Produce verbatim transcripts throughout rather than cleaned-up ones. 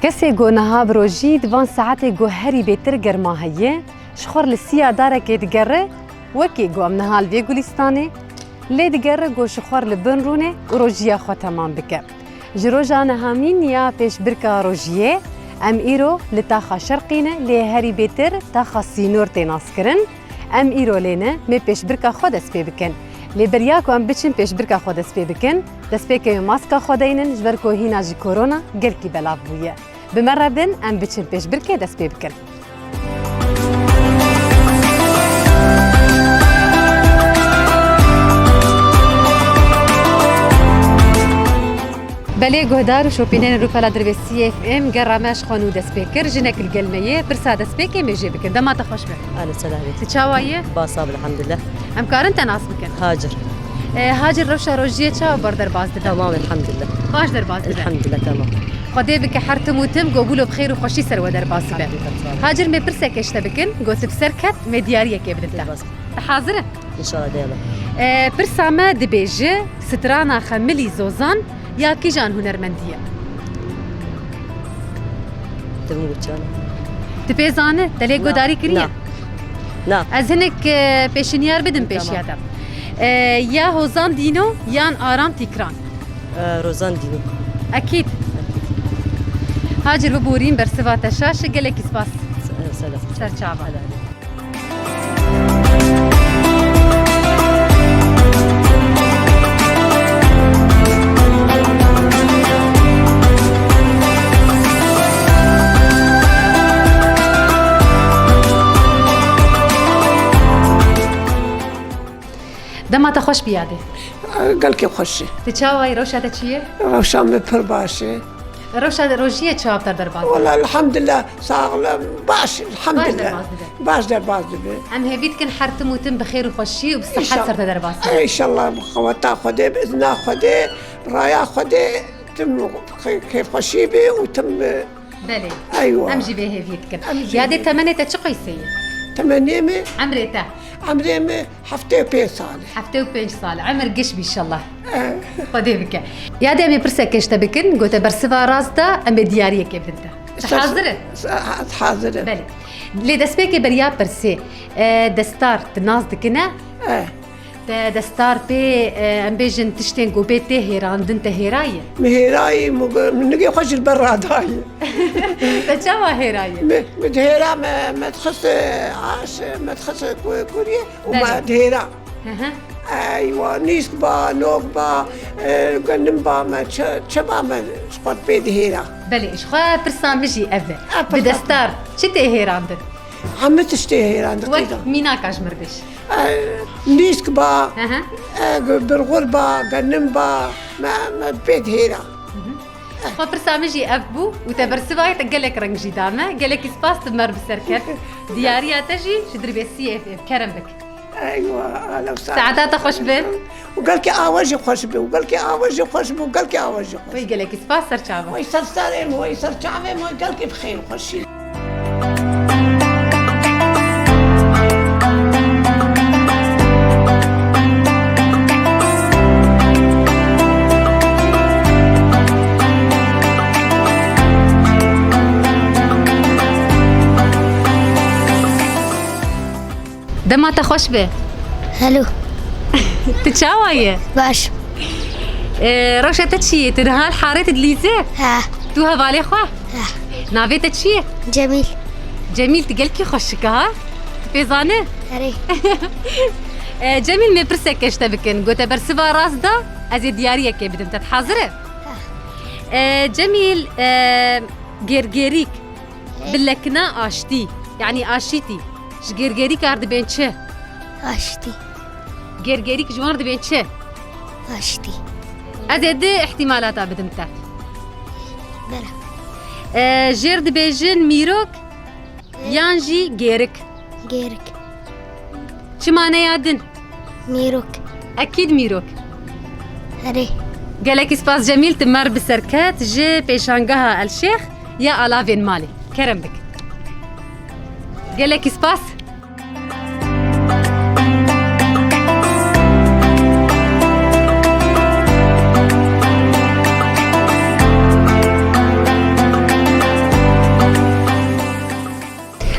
Kesê ku niha bi rojî di van saetê ku herî bêtir germa heye, ji xwe li siya darekê digere, wekî ku em niha li vê gulîstanê, lê digere ku ji xwe li bin rûnê û rojiya xwe temam bike. Ji roja nihamîn ya pêşbirka rojiyê, em îro li taxa şerqî ne, lê herî bêtir taxa sînor tê naskirin. Em îro lê ne, mê pêşbirka xwe dest pê bikin. Lê beriya ku em biçin pêşbirka xwe dest pê bikin, destpêkê wê maska xwe deynin, ji ber ku hîna jî korona gelkî belav bûye. Bi me re bin, em biçin pêşbirkê dest pê bikin. Belê guhdar û şopînerên Rûpela Dirbêsiyê F M, gera me ji xwe nû dest pê kir. Jinek li gel me ye, pirsa destpêkê mê jê bikin. Dema te xweş be. Alo, selamê. Tu çawa yî? Baş im, elhamdulillah. Em karin te nas bikin? Hacir. E, Hacir, rewşa rojiyê çawa bar derbas dibe? Tamam, elhamdulillah. Baş derbas dibe? Elhamdulillah, tamam. Xwedê bike her tim û tim, ku bûlo bi xêr û xweşî ser we derbas dibe. Elhamdulillah, tamam. Hacir, mê pirseke ji te bikin, ku tu bi ser ket, mê diyariyekê bidin te. Derbas. Tu hazir î? Înşallah, dêla. E, pirsa me dibêje, strana Xemilî Zozan ya kîjan hunermendî ye? Tim û çan. Tu pê zanî? Te lê guhdarî kiriye? Na. Na. Ez hinek, e, pêşinyar bidim pêşiya te. Tamam. E, ya Hozan Dîno yan Aram Tîkran? E, Rozan Dîno. Ekîd. Hacir, biborîn bersiva te şaş, gelekî spas. Se-, selam. Ser çava. Helal. Dema te xweş bî yadê. Gelkî xweş e. Tu çawa yî, rewşa te çi ye? Rewşa me pir baş e. Rewşa rojiyê çawa bi te derbas dibe? Wela elhamdulillah, saxlem, baş, elhamdulillah. Baş derbas dibe. Baş derbas dibe. Em hêvî dikin her tim û tim bi xêr û xweşî û bi sihet ser te derbas bibe. Înşallah, bi qeweta Xwedê, bi izna Xwedê, bi raya Xwedê, tim xê-, kêfxweşî be û tim, e, Belê. Eywa. Em jî vê hêviyê dikin. Em jî vê hêviyê. Yadê, temenê te çi qeysê ye? Temenê me? Emrê te? Emrê me heftê û pênc sal e. Heftê û pênc sal. Emir giş bî, inşallah. Eh. Xwedê bike. Yadê, em ê pirseke ji te bikin, ku te bersiva rast da, em ê diyariyekê bidin te. Tu hazir î? Hazir im. Belê. Lê destpêkê beriya pirsê, e, destar tu nas dikine? Eh. Te destar pê, e, em bêjin tiştên ku pê tê hêrandin, te hêraye? Min hêrayî, min gu-, min nigê xwe ji li ber radayî. Te çawa hêraye? Min, min dihêra, me, me dixist, e, aş, me dixist ku-, kuriyê û me dihêra. Belê. Hı hı. Eywa, nîsk ba, nok ba, e, genim ba, me çi, çi ba, me ji xwe pê dihêra. Belê, ji xwe pirsa min jî ev e. Bi destar çi tê hêrandin? Hemî tiştê hêrandin. Wek mînaka ji mir bêj. E, nîsk ba, hı hı, e, birxur ba, genim ba, me, me pê dihêra. Hı hı. Xwe pirsa min jî ev bû û te bersiva te gelek reng jî da me. Gelekî spas, tu mer bi ser ket. Diyariya te jî ji Dirbêsiyê F M. Kerem bik. Eywa, ala sağ ol. Saeta te xweş be. Û gelkî awe jî xweş be, û gelkî awe jî xweş be, û gelkî awe jî xweş be. Wey gelekî spas, ser çava. Wey ser serê min, wey ser çavê min, gelkî bi xêr û xweşî. Dema te xweş be. Hello. Tu çawa ye? Baş. Ee, rewşa te çi ye? Tu niha li harê tu dilîze? He. Tu hevalê xwe? He. Navê te çi ye? Cemîl. Cemîl, tu gelkî xweşik î ha? Tu pê zanî? Erê. Ee, Cemîl, mê pirseke ji te bikin. Gote bersiva rast da, ez ê diyariyekê bidim te. Tu hazir î? He. Ee, Cemîl, ee, gêrgêrîk. Bi lekna aştî, yanî aşîtî, ji gêrgêrîkar dibên çi? Aştî. Gêrgêrîk ji wan re dibên çi? Aştî. Ez ê du îhtîmalata bidim te. Bela. E, jêr dibêjin mîrok, e, yan jî gêrik. Gêrik. Çi maneya din? Mîrok. Ekîd mîrok. Erê. Gelekî spas Cemîl, tu mer bi ser ket ji pêşangeha Elşêx ya Alavên Malê. Kerem bik. Gelekî spas.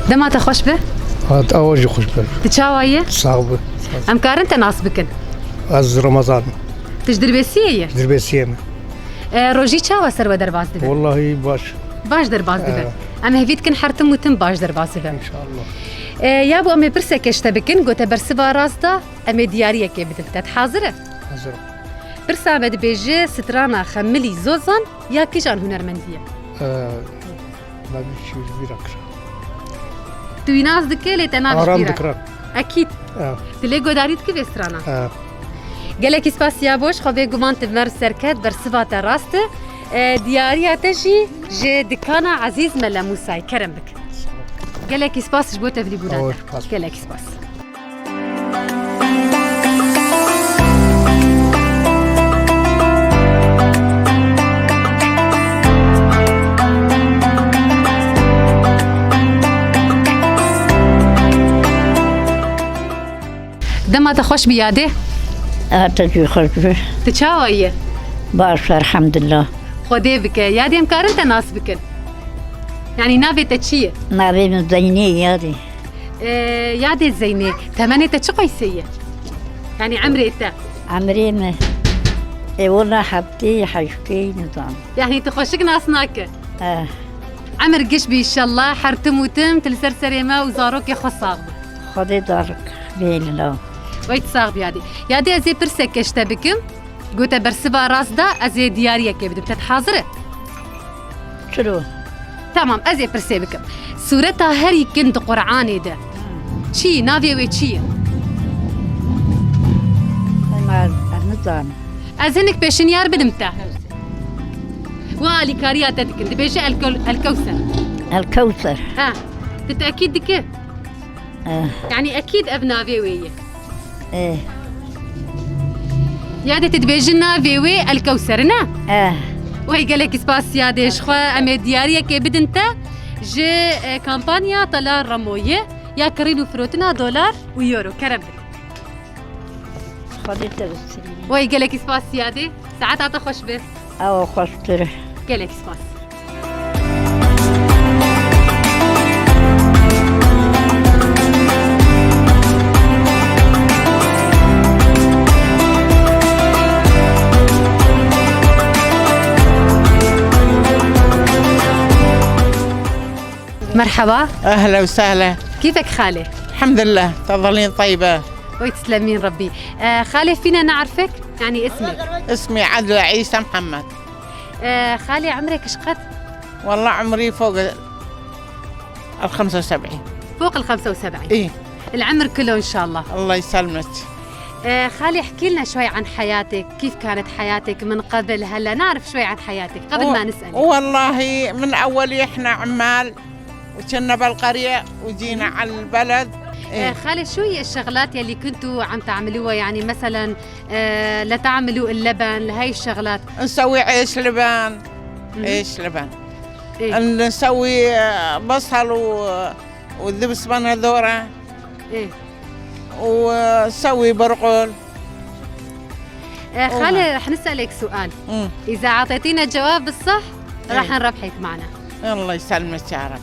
Dema te xweş be. Hat awa jî xweş be. Tu çawa yî? Sax be. Em karin te nas bikin? Ez Remezan. Tu ji Dirbêsiyê yî? Dirbêsiyê me. E, rojî çawa ser we derbas dibe? Wallahî baş. Baş derbas dibe. Evet. Em hêvî dikin her tim û tim baş derbas dibe. İnşallah. E, ya bo em ê pirseke ji te bikin, gote bersiva rast da, em ê diyariyekê bidin te. Tu hazir e? Hazir im. Pirsa me dibêje, strana Xemilî Zozan ya kîjan hunermendî ye? E, Navê çi ji bîra kira. Tu wî nas dike lê te nav ji bîra. Aram Dikran. Ekîd. E. Tu lê godarî dikî vê strana. E. Gelekî spas ya bo ji xwe bê guman tu merv serket bersiva te rast e. E, diyariya te jî ji dikana Ezîz Mele Mûsayê kerem bik. Gelekî spas ji bo tevlîbûna te. Gelekî spas. Dema te xweş bi yadê. Her te jî xweş bi. Tu çawa yî? Baş, elhamdulillah. Xwedê bike. Yadê em karin te nas bikin? Yanî navê te çi ye? Navê min Zeynê ye yadê. Ee, yadê Zeynê, temenê te çi qeysê ye? Yanî emrê te? Emrê min. Ê wela heftê, heştê, nizam. Yanî tu xweşik nas nake? Eh. Emir giş bî inşallah, her tim û tim, tu li ser serê me û zarokê xwe sax bi. Xwedê zarok bê li law. Wey tu sax bi yadê. Yadê ez ê pirseke ji te bikim. Gote bersiva rast da, ez ê diyariyekê bidim. Te hazir e? Çiro? Tamam, ez ê pirsê bikim. Sûreta herî kin di Qur'anê de çi ye? Navê wê çi ye? Ema ez nizanim. Ez hinek pêşinyar bidim te. Wa alîkariya te dikin. Dibêje El Kew-, El Kewser. El Kewser. Ha. Tu tekîd dike? Eh. Yanî ekîd ev navê wê ye. Eh. Yadê tu dibêjin navê wê El Kewser e, ne? Eh. Wey gelekî spas yadê ji xwe. Em ê diyariyekê bidin te ji, e, kampanya Tala Remoyê ya kirîn û firotina dolar û euro. Kerem bike. Xwedê te bistirîne. Wey gelekî spas yadê. Saeta te xweş be. Ew xweştir. Gelek spas. مرحبا. أهلا وسهلا. كيفك خالة؟ الحمد لله، تظلين طيبة. ويتسلمين ربي. آه، خالة، فينا نعرفك؟ يعني اسمك؟ اسمي عدلة عيسى محمد. آه، خالة، عمرك شقد؟ والله عمري فوق ال خمسة وسبعين. فوق ال خمسة وسبعين؟ إيه. العمر كله إن شاء الله. الله يسلمك. آه، خالة، احكي لنا شوي عن حياتك، كيف كانت حياتك من قبل هلا؟ نعرف شوي عن حياتك قبل و-، ما نسألك. والله من أول إحنا عمال وكنا بالقرية وجينا على البلد. إيه. آه، خالة، شو هي الشغلات يلي كنتوا عم تعملوها؟ يعني مثلًا، آه، لتعملوا اللبن، لهاي الشغلات. نسوي عيش لبن. مهم. عيش لبن. إيه. نسوي، آه، بصل و-، ودبس بندورة. إيه. ونسوي برقل. آه، خالة، رح نسألك سؤال. مم. إذا عطيتينا الجواب الصح، رح نربحك معنا. الله يسلمك يا رب.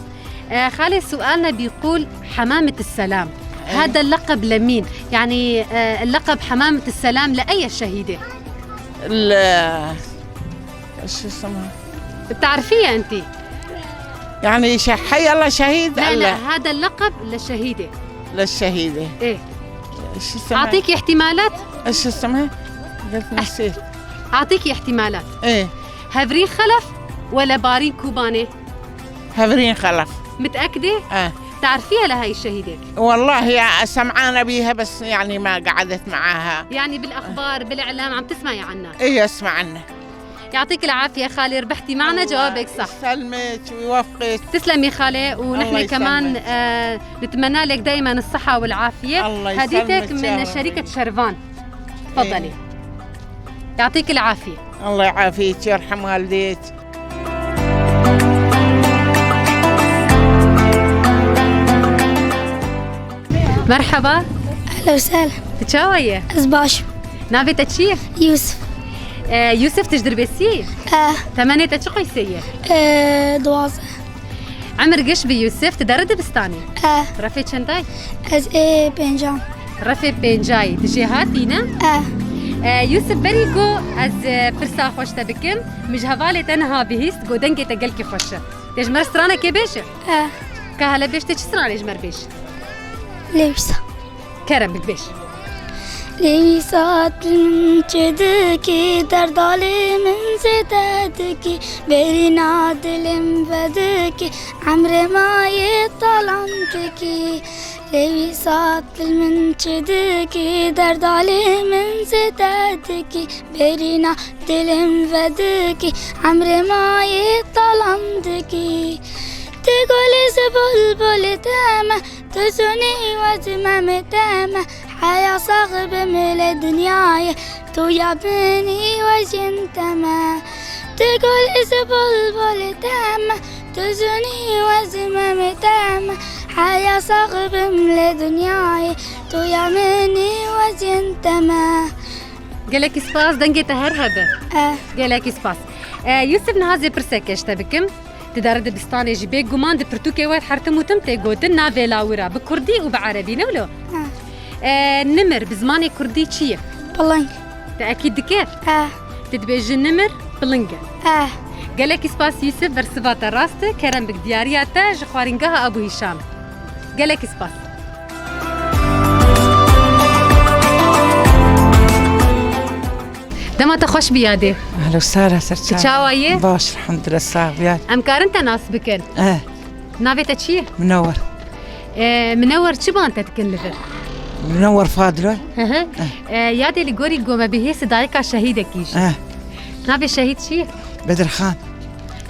آه، خالة، سؤالنا بيقول: حمامة السلام، هذا اللقب لمين؟ يعني، آه، اللقب حمامة السلام لأي شهيدة؟ ال-، شو اسمها؟ بتعرفيها أنتي؟ يعني ش-، حي الله شهيد؟ لا، لا، هذا اللقب للشهيدة. للشهيدة. إيه. شو اسمها؟ أعطيكي احتمالات؟ شو اسمها؟ قلت نسيت. أعطيكي احتمالات. إيه. هفرين خلف ولا بارين كوباني؟ هفرين خلف. متأكدة؟ آه. تعرفيها لهاي الشهيدة؟ والله يا سمعانة بيها، بس يعني ما قعدت معاها. يعني بالأخبار، بالإعلام عم تسمعي عنها؟ إيه، أسمع عنها. يعطيك العافية خالة، ربحتي معنا، الله جوابك صح. يسلمك ويوفقك. تسلمي خالة، ونحن الله كمان، يسلمك. آه، نتمنى لك دايمًا الصحة والعافية. الله يسلمك هديتك يا من رب. شركة شرفان. تفضلي. إيه. يعطيك العافية. الله يعافيك، يرحم والديك. مرحبا. أهلا وسهلا. Tu çawa yî? Ez baş im. Navê te çi ye? Yusuf. E, Yusuf, tu ji Dirbêsiyê yî? E. Temenê te çi qeysê ye? E, duwazdeh. Emir giş bi Yusuf, tu derê dibistanê? E. Refê çendayî? Ez ê pêncam. Refê pêncayî, tu jêhatî ne? E. E, Yusuf, berî ku ez, e, pirsa xwe ji te bikim, min ji hevalê te niha bihîst, got dengê te gelkî xweş e. Tê ji me re stranekê bêje? E. Ka hele bêj, tê çi stranê ji me re bêj? Lê wisa. Kerem bik bêj. Lê wisa dil min çi dikî, derda lê min zêde dikî, bêrîna dilê min vedikî, emrê me yê talan dikî. Lê wisa dil min çi dikî, derda lê min zêde dikî, bêrîna dilê min vedikî, emrê me yê talan dikî. Tu golê zibul bulê te me, tu zûnî wezî memê te me, heya sax bim lê dinyayê, tu ya binî wezîn te me. Tu golê zibul bulê te me, tu zûnî wezî memê te me, heya sax bim lê dinyayê, tu ya binî wezîn te me. Gelekî spas, dengê te her hebe. E. Gelekî spas. E, Yusuf, niha zê pirseke ji te bikim. Tu derê dibistanê jî bêguman di pirtûkê we her tim û tim tê gotin navê lawira bi kurdî û bi erebî, ne wilo? Ha. E, nimir bi zimanê kurdî çi ye? Piling. Tu ekîd dikî? E. Tu dibêjî nimir piling e. E. Gelekî spas Yusuf, bersiva te rast e. Kerem bik, diyariya te ji xwaringeha Ebû Hîşam. Gelekî spas. Dema te xweş bi Yadê. Ehlo sara ser çawa? Çawa yî? Baş, elhamdülillah, sax bî. Em karin te nas bikin? Eh. Navê te çi ye? Minewar. E, Minewar, çi ban te dikin li vir? Minewar Fadilo. Hı hı. Eh. E, Yadê, li gorî ku me bihêst dayika şehîdekî jî. Eh. Navê şehîd çi ye? Bedirxan.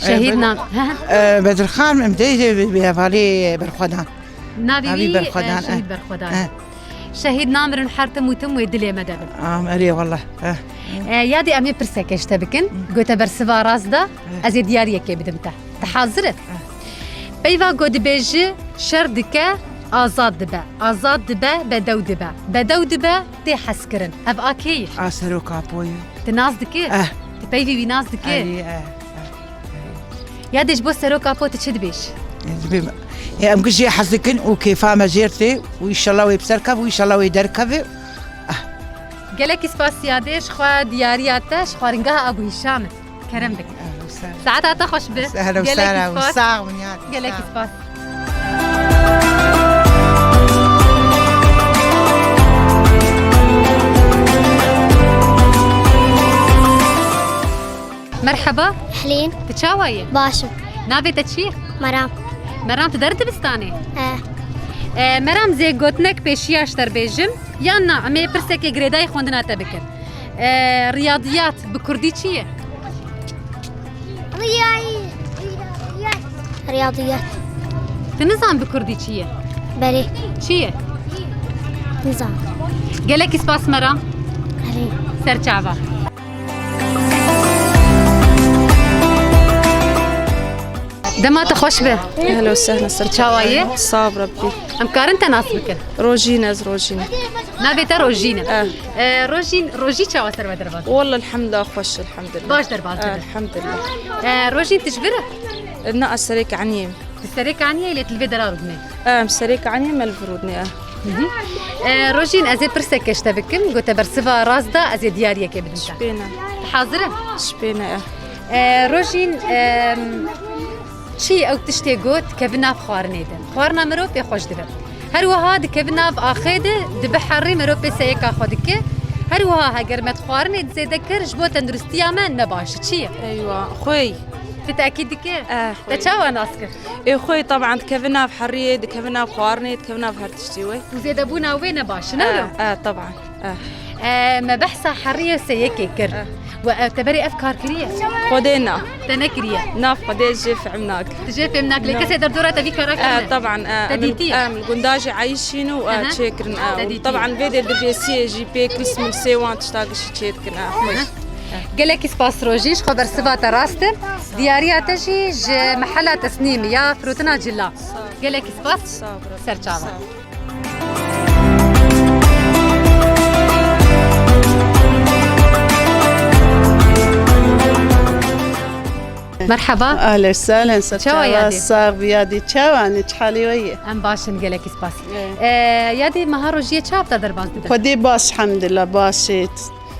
Şehîd Eh, nam. Hı hı. Eh, Bedirxan, em dê, dê bi, bi hevalî Berxwedan. Navê Navî wî, Berxwedan, e, Şehîd eh. Berxwedan. Eh. Şehîd namirin, her tim û tim wê dilê me de bin. Am, erê wallah, eh. E, Yadê, em ê pirseke ji te bikin. Hı. Gote bersiva rast da, Eh. ez ê diyariyekê bidim te. Tu hazir î? Eh. Peyva ku dibêji şer dike, azad dibe. Azad dibe, bedew dibe. Bedew dibe, tê hezkirin. Ev a kê ye? A Serok Apo ye. Tu nas dikî? Eh. Tu peyvî wî nas dikî? Erê, eh, eh. Yadê, ji bo Serok Apo tu çi dibêj? Dibê, e, em gijî hez dikin û kêfa me jêr tê û înşallah wê bi ser kev û înşallah wê derkeve. Ah. Gelekî spas Yadê, ji xwe diyariya te ji xwaringeha Ebû Hîşam e. Kerem bik. Ehlo sara. Saeta te xweş be. Ehlo sara. Gelekî spas. Sax bin Yadê. Gelekî spas. Merheba. Ehlîn. Tu çawa yî? Baş im. Navê te çi ye? Meram. Meram, tu derê dibistanê? E. E, Meram, zê gotinek pêşiya ji te re bêjim. Yan na, em ê pirsekê girêdayî xwendina te bikin. E, riyadiyat bi kurdî çi ye? Riyayî. Riyadiyat. Tu nizan bi kurdî çi ye? Belê. Çi ye? Nizan. Gelekî spas Meram. Erê. Ser çava. Dema te xweş be. Ehlo sehla ser. Çawa yî? Sax Rebbî. Em karin te nas bikin? Rojîn, ez Rojîn. Navê te Rojîn e. Eh. E, Rojîn, rojî çawa ser we derbas? Wallah, elhamdülillah, xweş, elhamdülillah. Baş derbas dibin. Eh, elhamdülillah. E, Rojîn, tu ji vir î? Na, ez Serêkaniyê me. Tu Serêkaniyê, lê tu li vê dera rûdinê? Eh, em Serêkaniyê me, li vir rûdinê, eh. Hı hı. E, Rojîn, ez ê pirseke ji te bikim, gote bersiva rast da, ez ê diyariyekê bidim te. Şipêne. Tu hazir î? Şipêne, eh. E, Rojîn, em, çi ew tiştê got, dikeve nav xwarinê de. Xwarina mirov pê xweş dibe. Her wiha dikeve nav axê de, dibe herî, mirov pê seyeka xwe dike. Her wiha heger me xwarinê zêde kir, ji bo tenduristiya me ne baş e. Çi ye? Eywa, xwey. Tu tekîd dike? Eh, xwey. Te çawa nas kir? Ê xwey, teban dikeve nav heriyê, dikeve nav xwarinê, dikeve nav her tiştî wê. Û zêdebûna wê ne baş e, ne wilo? Eh, eh, teban. Eh. E, me behsa heriyê seyekê kir. Eh. We ev, te berê ev kar kiriye? Xwedê na. Te nekiriye? Na, Xwedê jê fehm nake. Tu jê fêm nake. Lê Na. Kesê derdora te vî kara kirine? Eh, teban, eh, Te em, dîtiye? Em, gunda jî eyşîn û, eh, Aha. çêkirin, eh, Te û dîtiye? teban vê de dibêsiyê jî pê kismin sê wan tişta gişî çêdikin, eh, xwê. Aha. Gelekî spas Rojîn, ji xwe bersiva te rast e. Diyariya te jî ji mehela Tesnîm ya firotina cila. Gelekî spas. Sağ ol. Ser çava. Sağ ol. Merheba. Ehlen sehlen, ser çawa, çawa yadê? Sax bî yadê. Çawa ne, çi halê we ye? Em baş in, gelekî spas. Ee, yadê, meha rojiyê çawa te derbas dide? Xwedê baş, elhamdulillah, baş e.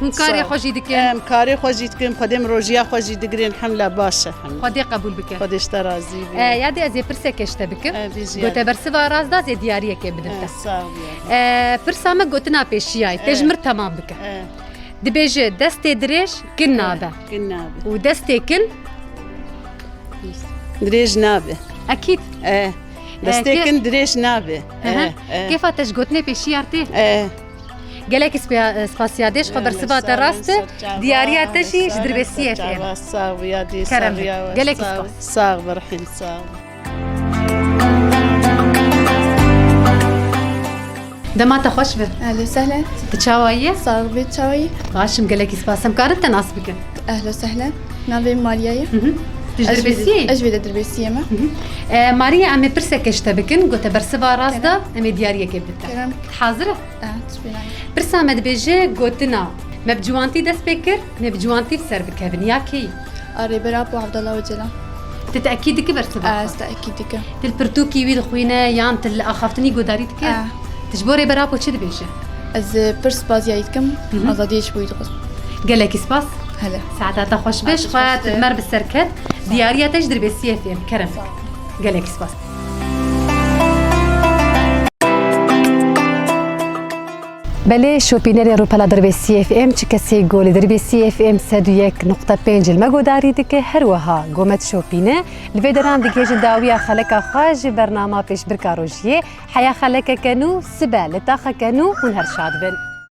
Hûn karê xwe jî dikin? Em karê xwe jî dikin, Xwedê min rojiya xwe jî digirin, elhamdulillah, baş e, elhamdulillah. Xwedê qebûl bike. Xwedê ji te razî be. Ee, yadê, ez ê pirseke ji te bikim. Ee, bijî. Gote bersiva rast da, ez ê diyariyekê bidim te. Ee, sax bî yadê. Ee, pirsa me gotina pêşiyayê, te ji min re temam bike. Ee. Dibêje, destê dirêj kin nabe. Kin nabe. Û destê kin? Dirêj nabe. Ekîd. E. E, Destê ke- kin dirêj nabe. Hı hı. E, e. Kêfa te ji gotinê pêşiyar tê? E. Gelek spa-, spasiya dê, ji xwe bersiva te rast e. Diyariya te jî ji Dirbêsiyê F M. Sağ ol, ya dî, kerem. Gelek spas. Sağ ol, Rehîm, sağ ol. Dema te xweş be. Ehlo sehlen. Tu çawa yî? Sax bî, çawa yî? Baş im, gelekî spas. Em karin te nas bikin? Ehlo sehlen. Navê min Mariya ye. Hı hı. Tu ji Dirbêsiyê yî? Ez jî vê de Dirbêsiyê me. Hı hı. E, Mariya, em ê pirseke ji te bikin. Gote bersiva rast da, em ê diyariyekê bidin te. Kerem. Hazir e? E, tu bînayî. Pirsa me dibêje gotina, me bi ciwantî dest pê kir, me bi ciwantî bi ser bikevin. Ya kê yî? A Rêber Apo Abdullah Ocalan. Tu tekîd dikî bersiva xwe? Ez tekîd dikim. Tu li pirtûkî wî dixwîne yan tu li axaftinî guhdarî dikî? Eh. Tu ji bo Rêber Apo çi dibêje? Ez, e, pir spasiyayî dikim, Hı hı. Azadiyê ji bo wî dixwazim. Gelekî spas. Hele. Saeta te xweş be, ji xwe tu bi me re bi ser ket. Diyariya te ji Dirbêsiyê F M. Kerem. Sağ ol. Gelekî spas. Belê, şopînerên rûpela Dirbêsiyê F M, çi kesê ku li Dirbêsiyê F M sed û yek nokta pênc li me guhdarî dike, her wiha ku me dişopîne, li vê deran digihêjin dawiya xeleka xwe ji bernama Pêşbirka Rojiyê. Heya xelekeke nû, sibe li taxeke nû, hûn her şad bin.